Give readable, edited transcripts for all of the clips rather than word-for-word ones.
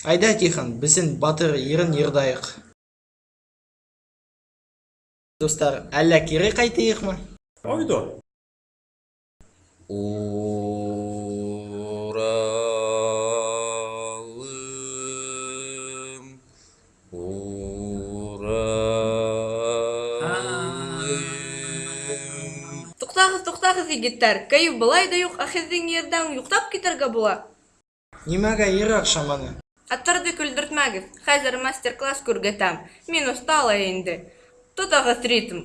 Айда, Тихон, бесен батыр йырын йырдайыҡ. Дуҫтар, әллә кире ҡайтайыҡмы? Айҙа. Уралым, Уралым. Туҡтағыҙ, туҡтағыҙ, егеттәр! Кәйеф былай ҙа юҡ, ә һеҙҙең йырҙан йоҡлап китергә була. Нимәгә йыр оҡшаманы? Аттарҙы көлдөртмәгеҙ, хәҙер мастер-класс күрһәтәм. Мин оҫта ла инде. Тотоғоҙ ритм.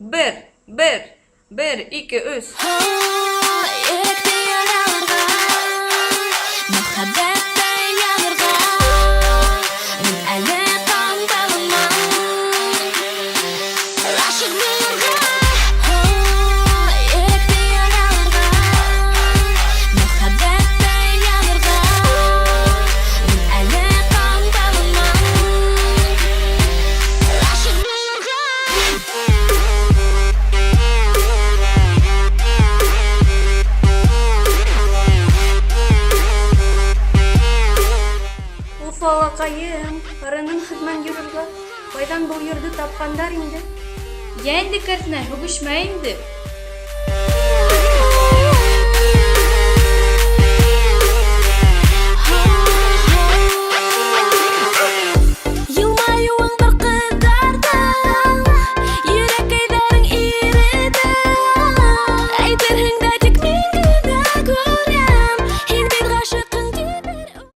Бер, бер, бер, ике, өс. Йөрәкте яраларға, Мөхәббәттәй янырға. Мин әле ҡамбалыман Ғашиҡ булырға. Йөрәкте яраларға, Мөхәббәттәй янырға. Мин әле ҡамбалыман Ғашиҡ булырға. Уф, Аллаҡайым, арыным һеҙ менән йөрөргә. Ҡайҙан был йырҙы тапҡандар инде? Йә инде, кәртенәй, һүгешмә инде.